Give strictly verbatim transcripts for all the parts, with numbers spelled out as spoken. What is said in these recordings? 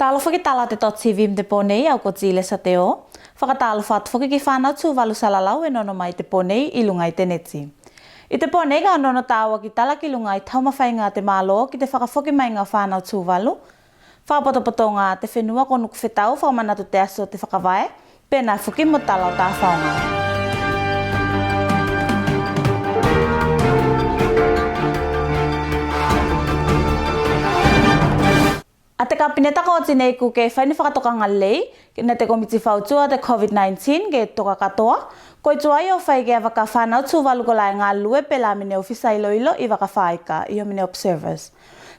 Talofa ki tala a te dot T V mo te po nei, au ko Tilesa Teo. Fakatalofa atu foki ki fanau Tuvalu salalau e onoono mai i te po nei i luga i te neti. I te po nei ka onoono taua ki tala ki luga i taumafaiga a te malo ki te fakafoki maiga o fanau Tuvalu, fakapotopotoga a te fenua ko Nukufetau, fakamanatu te aso o te fakavae, penā foki mo tala o tafaoga. A te Kapineta ko oti nei kua ke fai ne fakatokaga lei ne te komiti fautua o te COVID nineteen ke toka katoa, koi tuai o fai ke a vaka fanau Tuvalu kolā e galue pelā me ne ofisa iloilo i vaka faika io me ne observers.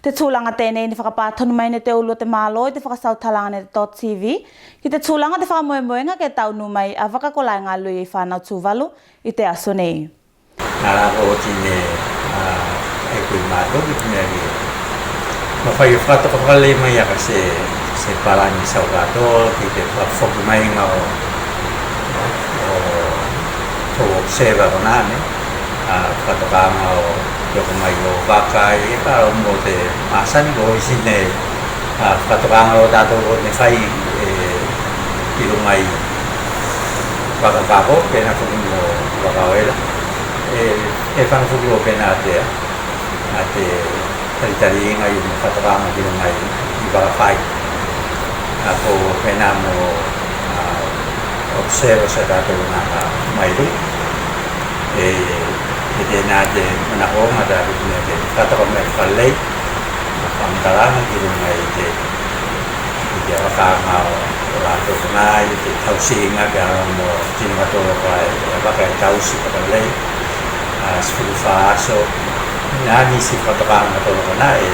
Te tulaga tenei ne fakapatonu mai ne te ulu o te malo i te fakasautalaga ne te dot T V ki te tulaga o te fakamoemoega ke taunu mai a vaka kolā e galue i ei fanau Tuvalu i te aso nei. A, ko oti ne, a, e kui matou ki te mea ke mafai o fakatoka fakalei mai aka se, se palani sau katoa ki te fakafoki maiga o, o, o observer konā ne, a, fakatokaga o te oko mai o vaka i ka mo te masani ko isi ne, a, fakatokaga o tatou o ne fai, e, ki luga i vaka fako, penā foki mo vaka oela. E, e fano foki o penā te, a te talitaliga i ne fakatokaga ki luga i vaka fai. A ko penā mo, a, observers a tatou na ka mai luga. E, e tenā te manakoga tatou ne ke fakatoka mai fakalei, fakamatalaga ki luga i te, i te avakaga o latou konā, i te tausiga ke alo mo tino katoa e, e vaka e tausi fakalei, a, sefulu fa aso, na nisi fakatokaga katoa konā, e,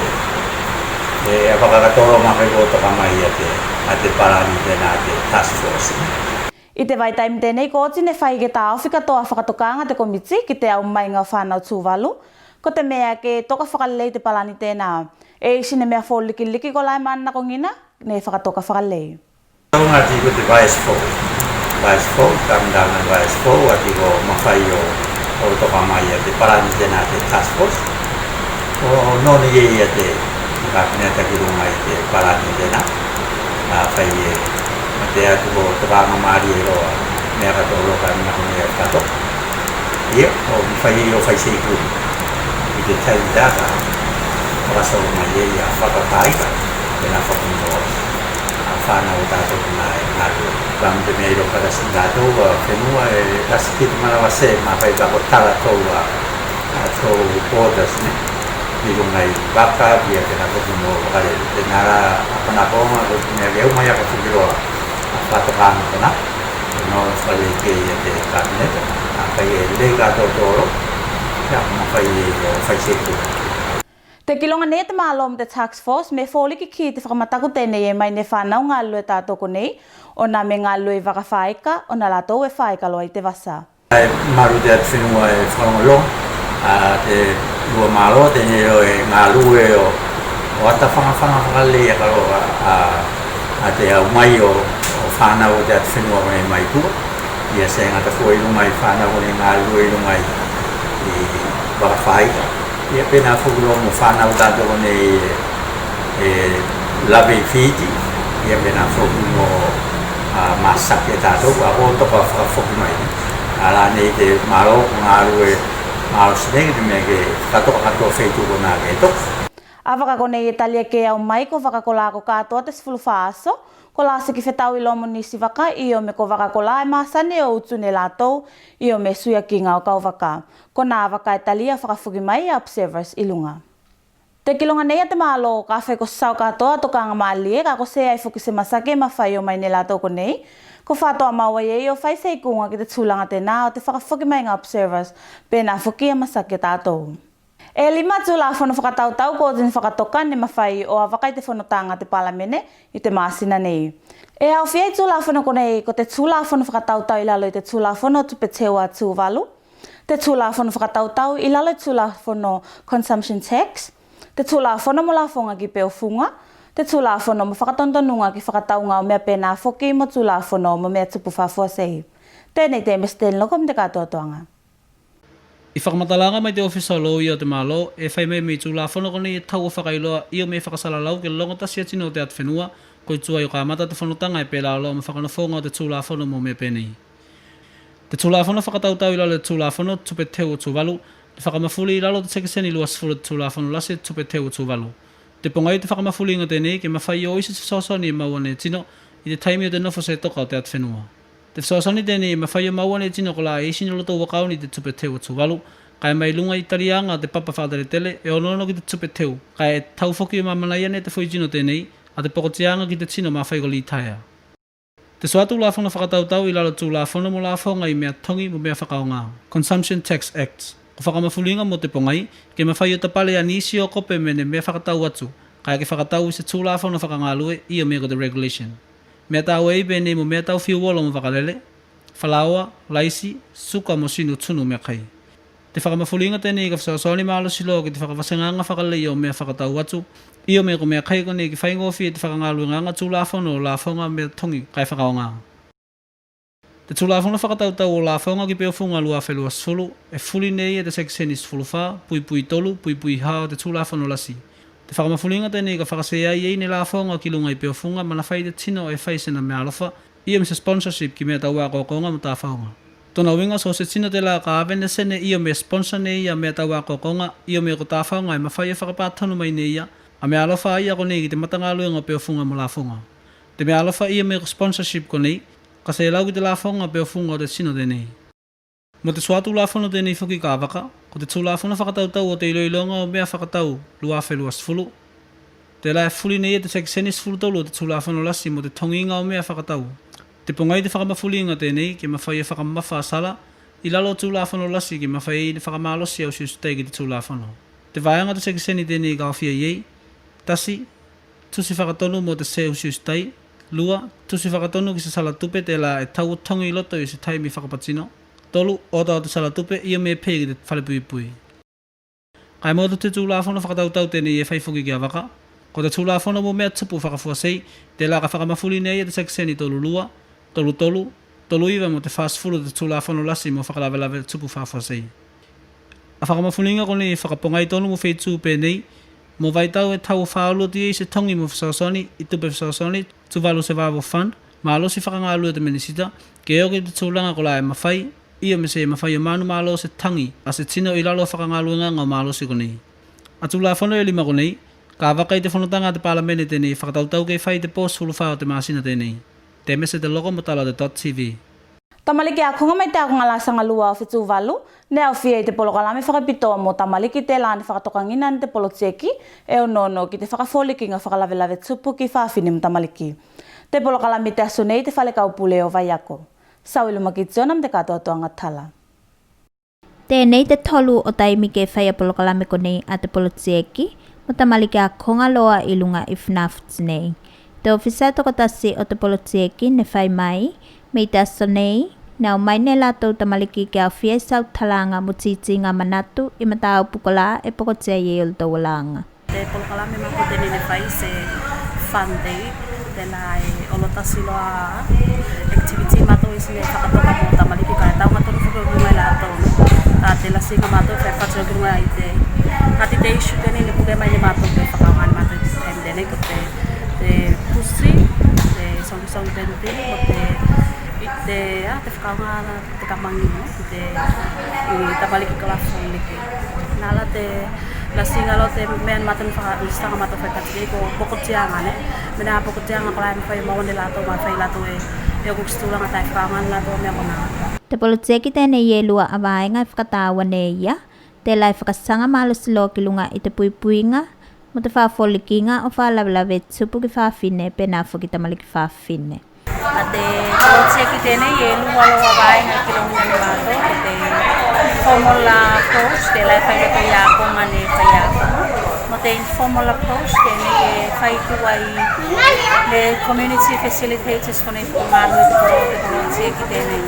e avaka katoa mafai ko toka mai a te, a te palani tenā te task force. I te vaitaimi tenei ko oti ne fai ke taofi katoa fakatokaga te komiti ki te aumaiga o fanau Tuvalu, ko te mea ke toka fakalei te palani tenā. E isi ne mea folikiliki kolā e manakogina ne fakatoka fakalei. Au gati ko te vaesi fou. Vaesi fou, kamdana vaesi fou, ati ko mafai o, o toka mai a te palani tenā te task force. O noni e ia te, Kapineta ki luga i te palani tenā. A fai e, a te atu ko tokaga malie loa, mea katoa loa ka mea ko mea katoa. Ia, o fai e o fai seikuli. I te taimi tata, o aso mai e ia fakafaiga, tenā fakumoa. A fanau o tatou na e, na ko, ka mo te mea i lo kata si tatou, a fenua e, tasi ki te manava se, mafai ka ko tala tou a, a tou borders ne. I luga i vaka, ia tenā foki mo vakalele. Tenā la a manakoga, ko te mea ke aumai aka foki loa a fakatokaga konā. No fale ke ia te Kapineta, a fai e lei katoa tolo, ia ko mafai e, e fai seikuli. Te kiloga nei a te malo mo te task force me foliki ki te fakamataku tenei e mai ne fanau galue tatou konei, ona me galue i vaka faika, ona latou e faika loa i te vasa. E malu te atufenua e fakalogologo, a, te lua malo tenei loa e galue o, o ata fagafaga fakalei aka loa, a, a te aumai o, o fanau o te atufenua konei mai tua. Ia se gata fua i luga i fanau konei galue i luga i, i vaka faika. Ia penā foki loa mo fanau tatou konei e, e lave i Fiti, ia penā foki mo, a, masaki a tatou, a ko toka fakafoki mai. A la nei te malo ko galue, malo sinei ki te mea ke fakatoka katoa feitu konā ke toka. A vaka konei e talia ke aumai ko vaka kolā ko katoa te sefulu fa aso, kolā seki fetau iloa mo nisi vaka io me ko vaka kolā e masani o utu ne latou io me suiakiga o kauvaka. Konā vaka e talia fakafoki mai a observers i luga. Te kiloga nei a te malo ka fai ko sau katoa tokaga malie, ka ko seai foki se masaki e mafai o mai ne latou konei, ko fatoa maua i ei o fai se ikuga ki te tulaga tenā o te fakafoki maiga observers, penā foki a masaki a tatou. E lima tulafono fakatautau ko oti ne fakatoka ne mafai o a vaka i te fonotaga a te Palamene i te masina nei. E aofia i tulafono konei ko te tulafono fakatautau i lalo i te tulafono tupe teu a Tuvalu, te tulafono fakatautau i lalo i tulafono consumption tax, te tulafono mo lafoga ki peofuga, te tulafono mo fakatonutonuga ki fakatauga o mea penā foki mo tulafono mo mea tupu fakafuasei. Tenei te Mesi Teniloko mo te katoatoaga. I fakamatalaga mai te ofisa o loia o te malo, e fai mai me i tulafono konei e tau o fakailoa io me fakasalalau ke logo tasi a tino o te atufenua, koi tuai o kamata te fonotaga e pelā loa ma fakanofoga o te tulafono mo mea penei. Te tulafono fakatautau i lalo o te tulafono tupe teu o Tuvalu, ne fakamafuli i lalo o te sekiseni luasefulu o te tulafono lasi tupe teu o Tuvalu. Te pogai o te fakamafuliga tenei ke mafai o isi se fesoasoani e maua ne tino i te taimi o te nofo setoka o te atufenua. Te fesoasoani tenei e mafai o maua ne tino kolā e isi ne lotou akauni i te tupe teu o Tuvalu, kae mai luga i taliaga a te papa fakateletele e onoono ki te tupe teu, kae e tau foki o mamanaia ne te foitino tenei a te pokotiaga ki te tino mafai ko litaea. Te suā tulafono fakatautau i lalo o tulafono mo lafoga i mea togi mo mea fakaaoga, Consumption Tax Act, ko fakamafuliga mo te pogai ke mafai o tapale a nisi o kope me ne mea fakatau atu, kae ke fakatau i se tulafono fakagalue io me ko te regulation. Mea tau ei penei mo mea tau fiuolo mo vakalele, falaoa, laisi, suka mo sinu tunu meakai. Te fakamafuliga tenei ka fesoasoani malosi loa ki te fakafasegaga fakalei o mea fakatau atu, io me ko meakai konei ke faigofie i te fakagaluegaga tulafono o lafoga mea togi kae fakaaoga. Te tulafono fakatautau o lafoga ki peofuga lua afe luasefulu e fuli ne ia te sekiseni sefulu fa, puipui tolu, puipui ha o te tulafono lasi. Te fakamafuliga tenei ka fakaseai ei ne lafoga ki luga i peofuga manafai te tino e fai sena meaalofa, io me se sponsorship ki mea tau akoakoga mo tafaoga. Tona uiga so se tino telā ka ave ne sene io me sponsor ne ia mea tau akoakoga, io me ko tafaoga e mafai o fakapatonu mai ne ia a meaalofa a ia konei ki te matagaluega o peofuga mo lafoga. Te meaalofa io me ko sponsorship konei ka selau ki te lafoga o peofuga o te tino tenei. Mo te suā tulafono tenei foki ka vaka, ko te tulafono fakatautau o te iloiloga o mea fakatau lua afe luasefulu, telā e fuli ne ia te sekiseni sefulu tolu o te tulafono lasi mo te togiga o mea fakatau. Te pogai o te fakamafuliga tenei ke mafai o fakamamafa a sala i lalo o tulafono lasi ke mafai ne fakamalosi a usiusitai ki te tulafono. Te vaega o te sekiseni tenei ka aofia i ei: tasi, tusi fakatonu mo te se usiusitai; lua, tusi fakatonu ki se sala tupe telā e tau o togi i loto i se taimi fakapatino; tolu, ota o te sala tupe io me pei ki te falepuipui. Kae mo te tulafono fakatautau tenei e fai foki ki a vaka, ko te tulafono mo mea tupu fakafuasei, telā ka fakamafuli ne ia te sekiseni tolu lua, tolu tolu, tolu iva mo te fasefulu o te tulafono lasi mo fakalavelave tupu fakafuasei. A fakamafuliga konei e fakapogai tonu mo feitu penei mo vaitau e tau o faaulu atu i ei se togi mo fesoasoani i tupe fesoasoani, Tuvalu Survival Fund, malosi fakagalue a te minisita ke oko i te tulaga kolā e mafai io me se mafai o manumalo se tagi a se tino i lalo o fakagaluegaga o malosi konei. A tulafono e lima konei ka vaka i te fonotaga a te palamene tenei fakatautau ke fai i te po sefulu fa o te masina tenei. Temese Teloko mo tala o te dot T V. Tamaliki akoga mai te akoga lasaga lua afe Tuvalu ne aofia i te polokalame fakapitoa mo tamaliki telā ne fakatokagina ne te polotieki e onoono ki te fakafolikiga fakalavelave tupu ki fafine mo tamaliki. Te polokalame i te aso nei i te fale kaupule o Vaiako. Sauilumaki Tiona mo te katoatoaga tala. Tenei te tolu o taimi ke fai a polokalame konei a te polotieki mo tamaliki akoga loa i luga i Funafuti nei. Te ofisa e tokotasi o te polotieki ne fai mai me i te aso nei ne aumai ne latou tamaliki ke aofia i sautalaga mo titiga manatu i mataupu kolā e pokotia i ei olotou olaga. Te polokalame matou tenei ne fai se fun day, telā e olo tasi loa activity matou i se mea fakatoka mo tamaliki kae tauga tonu foki o luga i latou. Ka te lasiga matou e fai fatu ki luga i te, a te issue tenei ne puke mai ne matou ke fakaaoga ne matou i te taimi tenei ko te, te pusi, te sogisogi penitini, ko te, i te, a, te fakaaoga te kamagi, no, i te, i tamaliki kolā foliki. Nā la te lasiga loa te mea ne matou ne fakasaga matou fai kati kei ko pokotiaga, ne. Me na pokotiaga kolā e mafai o maua ne latou, mafai latou e, e oko ki se tulaga tae fakaaoga ne latou mea konā. Te polotieki tenei e lua a vaega e fakatāua ne ia, telā e fakasaga malosi loa ki luga i te puipuiga mo te fakafolikiga o fakalavelave tupu ki fafine penā foki tamaliki fafine. A te polotieki tenei e lua loa vaega e kilogina ne matou, ko te formal approach, telā e fai loa i akoga ne faiakoga, mo te informal approach, tenei e fai tuai ne community facilitators konei e galue i te polo, te polotieki tenei.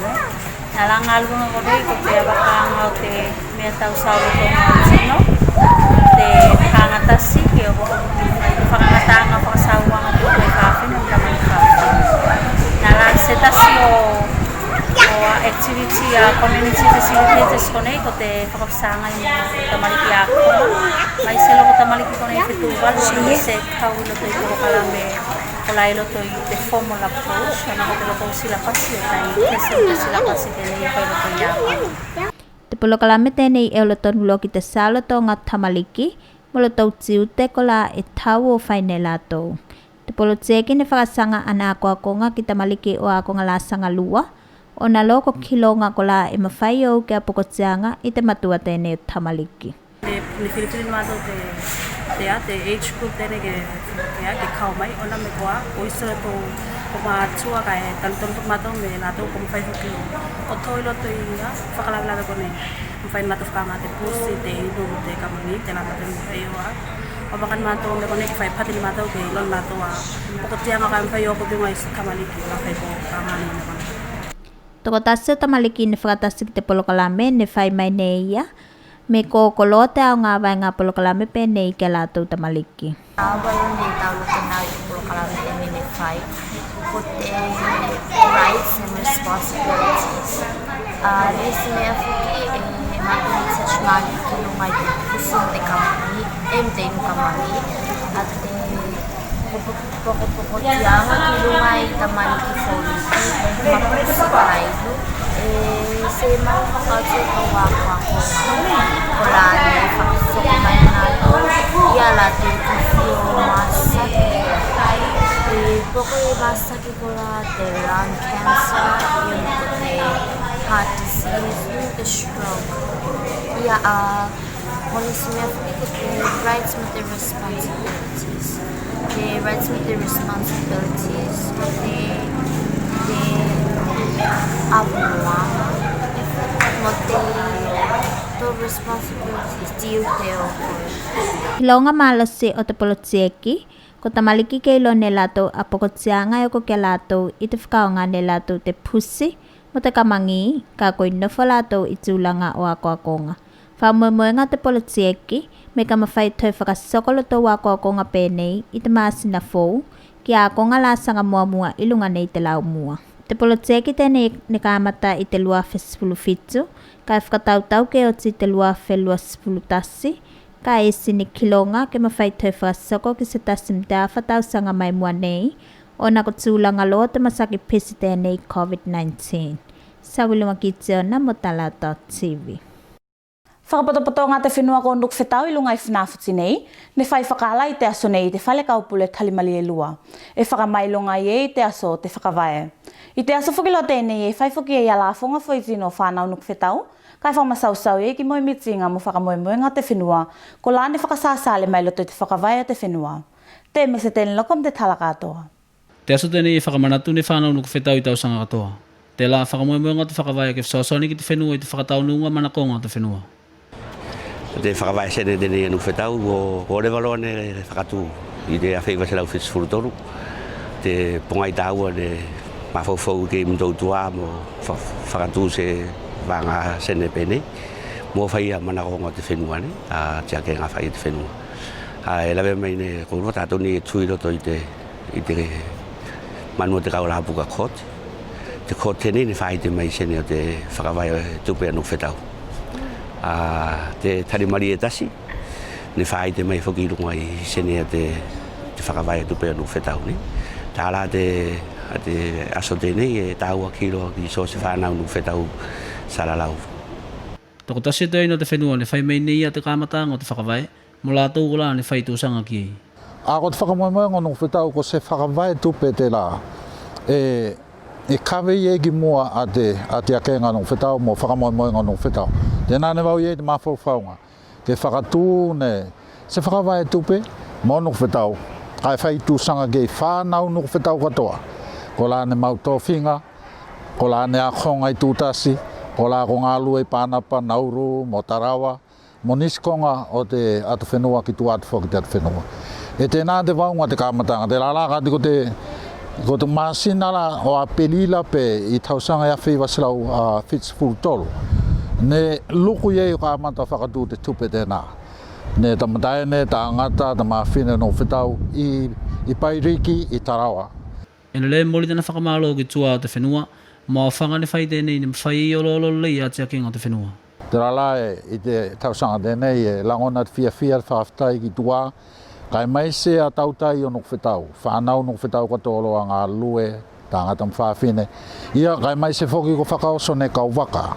Nā la galuega konei ko te avakaga o te mea tau saolotoga o tino, te fakagatasi ke oko i te fakagataga fakasauaga o fafine mo tamaliki fafine. Nā la se tasi o, o activity a community facilitators Konei ko te fakafesoagai mo tamaliki akoga, maise loa ko tamaliki konei e Tuvalu, se kau i loto i polokalame kolā i loto i te formal approach, ona ko te lotou silapasi e tai, te silapasi tenei e fai loto i akoga. Te polokalame tenei e olo tonu loa ki te saolotoga tamaliki mo lotou tiute kolā e tau o fai ne latou. Te polotieki ne fakasaga ana akoakoga ki tamaliki o akoga lasaga lua, ona loa ko kiloga kolā e mafai o au ke apokotiaga i te matua tenei o tamaliki. Ne, ne filifili ne matou te, te, a, te age group tenei ke, ke, a, ke kau mai, ona me kolā, ko isi tou, ko matua kae talitonu atu matou me latou ko mafai foki o, o to i loto i, a, fakalavelave konei. Mafai ne matou fakaaoga te pusi, te inu, te kamagi, telā matou e mafai o, a. O maka ne matou me konei ke fai pati ne matou ke iloa ne matou a pokotiaga kae mafai o ko tuga i se tamaliki, mafai ko kamagi me konei. Tokotasi o tamaliki ne fakatasi ki te polokalame ne fai mai ne ia me ko koloa te aoga vaega polokalame penei ki a latou tamaliki. A, vaega nei tau loto nei i polokalame tenei ne fai ko te rights and responsibilities. A, ne isi mea foki e matou ne touch mai ki luga i te pusi mo te kamagi, e, mo te inu kamagi, a te pokopokotiaga ki luga i tamaliki foliki ma pusi ma inu. E, se mau fakaoti o akoakoga kolā ne fakasoko mai ne latou i a latou tafio masaki. E, poko i masaki kolā te lung cancer, ia mo te heart disease, ia mo te stroke. Ia, a, ko nisi mea foki ko te rights mo te responsibilities. Te rights mo te responsibilities, mo te, te avanoaga, mo te, tou responsibilities, tiute o koe. Kiloga malosi o te polotieki, ko tamaliki ke iloa ne latou a pokotiaga e oko ki a latou i te fakaaoga ne latou te pusi mo te kamagi, kae koi nofo latou i tulaga o akoakoga. Fakamoemoega o te polotieki me ka mafai toe fakasoko lotou akoakoga penei i te masina fou ki akoga lasaga muamua i luga nei i te laumua. Te polotieki tenei ne kamata i te lua afe sefulu fitu, kae fakatautau ke oti i te lua afe lua sefulu tasi, kae isi ne kiloga ke mafai toe fakasoko ki se tasi mo te afa tausaga mai mua nei, ona ko tulaga loa o te masaki pisi tenei COVID nineteen. Sauiluga Kitiona mo tala dot TV. Fakapotopotoga a te fenua ko Nukufetau i luga i Funafuti nei ne fai fakaala i te aso nei i te fale kaupule Talimalie Lua. E fakamailoga i ei te aso o te fakavae. I te aso foki loa tenei e fai foki ei a lafoga foitino o fanau Nukufetau, kae fakamasausau i ei ki moemitiga mo fakamoemoega o te fenua kolā ne fakasasale mai loto i te fakavae o te fenua. Te mese teni loko mo te tala katoa. Te aso tenei e fakamanatu ne fanau Nukufetau i tausaga katoa telā fakamoemoega o te fakavae ke fesoasoani ki te fenua i te fakataunuuga manakoga o te fenua. Te fakavae sene tenei a Nukufetau ko, ko leva loa ne fakatu i te afe iva selau fitu sefulu tolu. Te pogai tāua ne mafaufau ki motou tua mo fa-, fakatu se vaega sene penei mo faia manakoga o te fenua nei, a, tiakega fai a te fenua. A, e lave mai ne koulua tatou nei e tu i loto i te, i te manu o te kaulapuka court. Te court tenei ne faite mai sene o te fakavae tupe a Nukufetau. A, te Talimalie e tasi ne faite mai foki i luga i sene o te, te fakavae tupe a Nukufetau nei. Telā te, a te aso tenei e tāua ki loa ki so se fanau Nukufetau salalau. Tokotasi o te aina o te fenua ne fai mai nei a te kamataga o te fakavae mo latou kolā ne fai tusaga ki ei. A ko te fakamoemoega o Nukufetau ko se fakavae tupe telā e, e kave i ei ki mua a te, a tiakega Nukufetau mo fakamoemoega o Nukufetau. Tenā ne vau i ei te mafaufauga ke fakatu ne se fakavae tupe mo Nukufetau kae fai tusaga ki ei fanau Nukufetau katoa kolā ne mau tofiga, kolā ne akoga i tutasi, kolā ko galue i Panapa, Nauru mo Tarawa mo nisi koga o te atufenua ki tua atu foki te atufenua. E tenā te vauga te kamataga, telā la kāti ko te, ko te masina la o Apelila pe i tausaga e afe iva selau, a, fitu sefulu tolu ne luku i ei o kamata fakatu te tupe tenā. Ne tamata ene, tagata, tamafine o Nukufetau i, i Pairiki i Tarawa. E lelei moli tena fakamalo ki tua o te fenua mo aofaga ne fai tenei ne mafai o oloolo lei a tiakega o te fenua. Tela la e, i te tausaga tenei e lagona te fiafia, te fakafetai ki tua, kae maise a tautai o Nukufetau, fanau Nukufetau katoa loa, galue, tagata ma fafine. Ia kae maise foki ko fakaoso ne kauvaka,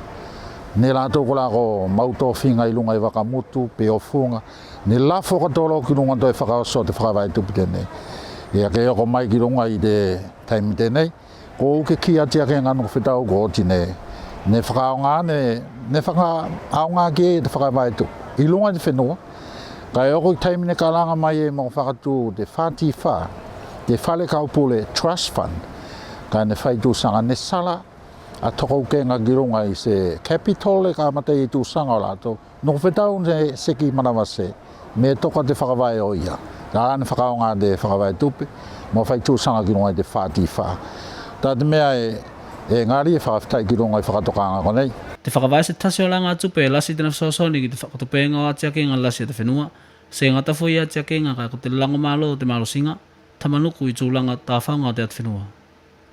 ne latou kolā ko mau tofiga i luga i Vakamutu pe Ofuga, ne lafo katoa loa ki luga toe fakaoso te fakavae tupe tenei. Ia ke oko mai ki luga i te taimi tenei, ko uke ki ati ake ga Nukufetau ko oti ne, ne fakaaoga, ne, ne fakaaoga ki ei te fakavae tupe i luga i te fenua. Kae oko i taimi ne kalaga mai ei mo fakatu te FTF, te Fale Kaupule Trust Fund, kae ne fai tusaga ne sala a tokoukega ki luga i se capital e kamata i tusaga o latou. Nukufetau ne seki manavase me toka te fakavae o ia. Kae ne fakaaoga te fakavae tupe mo fai tusaga ki luga i te FTF. Ta te mea e, e gali e fakafetai ki luga i fakatokaga konei. Te fakavae se tasi o laga tupe e lasi tena fesoasoani ki te fakatupega o atiakega lasi a te fenua. Se gata foki i atiakega kae ko te lagomalo o te malosiga, tamanuku i tulaga tafaoga o te atufenua.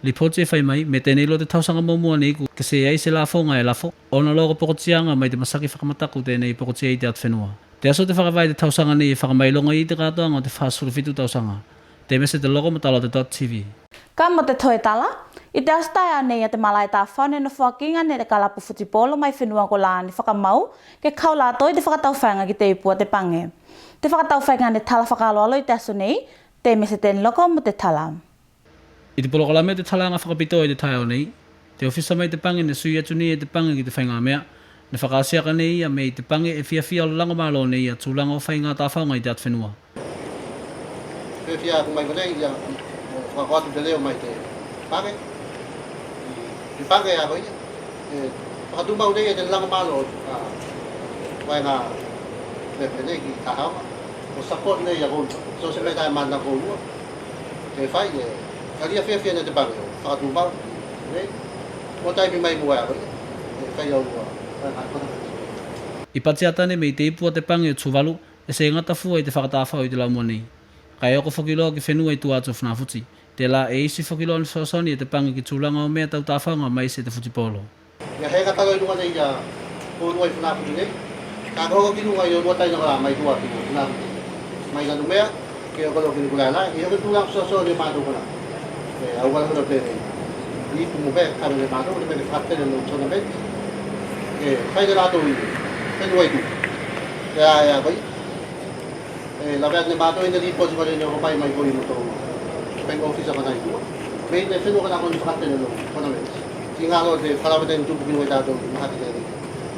Lipoti e fai mai me tenei loa te tausaga muamua nei kua ke seai se lafoga e lafo ona loa ko pokotiaga mai te masaki fakamataku tenei pokotia i te atufenua. Te aso te fakavae i te tausaga nei e fakamailoga i te katoaga o te fasefulu fitu tausaga. Temese Teloko mo tala o te dot TV. Kae mo te toe tala, i te aso taeao nei a te malae tafao ne nofoakiga ne te kalapu futipolo mai fenua kolā ne fakamau ke kau latou i te fakataufaiga ki te ipu a te page. Te fakataufaiga ne tala fakaaloalo i te aso nei. Temese Teloko mo te tala. I te polokalame o te talaga fakapitoa i te taeao nei, te ofisa mai te page ne sui atu nei e te page ki te faiga mea, ne fakaasi aka nei ia me i te page e fiafia o lagomalo nei ia tulaga o faiga tafaoga i te atufenua. Fiafia aku mai konei ia mo fakaako atu te leo mai te page, i te page a koia e fakatumau nei e te lagomalo a faiga pepe nei ki tafaoga. O support nei a koulua, so se mea tae manako koulua. Ke fai e, kae ia fiafia ne te page o fakatumau nei mo taimi mai mua e ava ia e fai a oulua. I pati a Tane me i te ipu a te page o Tuvalu, e se gata fua i te fakatafao i te laumua nei, kae oko foki loa ki fenua i tua atu o Funafuti. Tela e isi foki loa ne fesoasoani e te page ki tulaga o mea tau tafaoga maise te futipolo. Ia he gata loa i luga nei ia koulua i Funafuti nei, kae ko oko ki luga i oulua taina kolā mai tua atu o Funafuti, mai Nanumea ke oko loa ki Nukulaelae, ia ko tulaga fesoasoani a matou kolā. E auala kolā penei, i ipu mo mea e kau ne matou, ne mea ne fakatele ne tournament ke fai ne latou i fenua i tua. Ia, ia, koia. E lavea ne matou i te lipoti konei ne oko mai mai koi mo tou page ofisa konei tua. Me i te fenua konā ko ne fakatele loa konā me tigā loa te fakalave tenei tupu ki luga i tatou i mahaki tenei,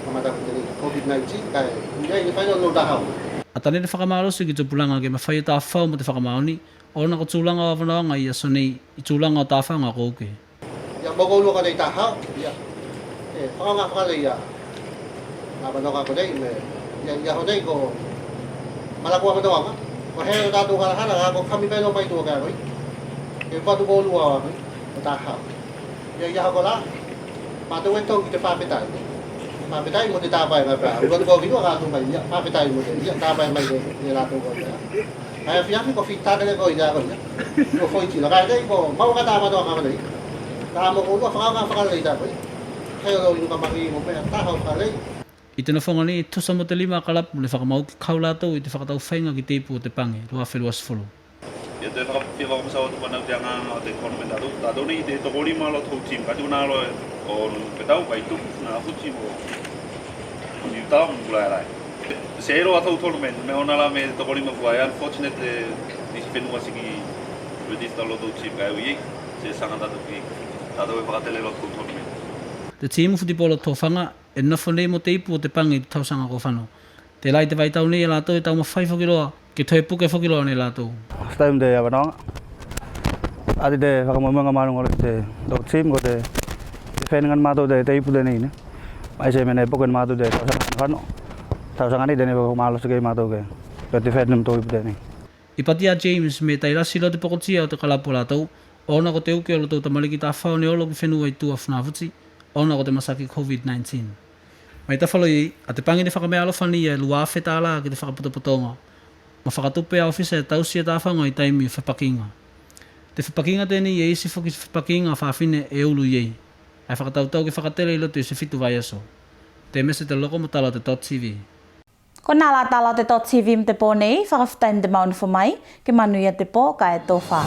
kamata tenei COVID nineteen, kae ia i te fai loa loa tafaoga. A Tane ne fakamalosi ki tupulaga ke mafai o tafao mo te fakamaoni ona ko tulaga o avanoaga i aso nei i tulaga o tafaoga ko uke. Ia mo koulua konei tafao ia, e fakaoga fakalei ia. Avanoaga konei me ia, ia konei ko malaku avanoaga. Ko he o tatou halahalaga ko kami mai loa mai tua kae koi ke fatu koulua a koi ko tafao. Ia, ia kolā matou e togi te fapetai, fapetai mo te tavae mai pea ua ko ki tua kae tu mai ia fapetai mo te ia tavae mai te latou ko ia. Kae afiafi ko fitake le ko ia ko ia. Ko foitila kae nei ko mau ka tama toa ka nei. Ka mo ko ua fakaoga fakalei ta ko ia. Kae o lou inu ka maki mo mea taha o fakalei. I te nofoga nei e tusa mo te lima a kalapu ne fakamau ke kau latou i te fakataufaiga ki te ipu o te page lua afe lua sefulu. Ia te fakafia fakamasau atu fanau te agaga o te tournament tatou, tatou nei te tokolima loa tou team, kati konā loa o Nukufetau, Vaitupu, Funafuti mo Niutao mo Nukulaelae. Se loa tou tournament me ona la me tokolima kua e unfortunate e nisi fenua seki register loa tou team kae ui ei se saga tatou ki, tatou e fakatele loa tou tournament. Te team futipolo tofaga e nofo nei mo te ipu o te page i te tausaga ko fano. Tela i te vaitau nei a latou e taumafai foki loa ke toe puke foki loa ne latou. Last time te avanoaga ati te fakamoemoega maluga loa i te tou team ko te defend ga ne matou te ipu tenei ne. Maise me ne puke ne matou te tausaga ne fano. Tausaga nei tenei fakamalosi ki ei matou ke defend ne matou ipu tenei. I pati a James me tai lasi loa te pokotia o te kalapu a latou ona ko te uke o lotou tamaliki tafao ne olo ki fenua i tua Funafuti ona ko te masaki COVID nineteen. Mai tafa loa i ei a te page ne fakamea alofa ne ia e lua afe tala ki te fakapotopotoga mo fakatupe a ofisa e tausi a tafaoga i taimi o fepakiga. Te fepakiga tenei e isi foki fepakiga a fafine e ulu i ei, ae fakatautau ke fakatele i loto i se fitu vaiaso. Te mese te loko mo tala o te dot tv. Konā la tala o te dot tv mo te po nei, fakafetai mo te mau nofo mai, ke manuia te po kae tofa.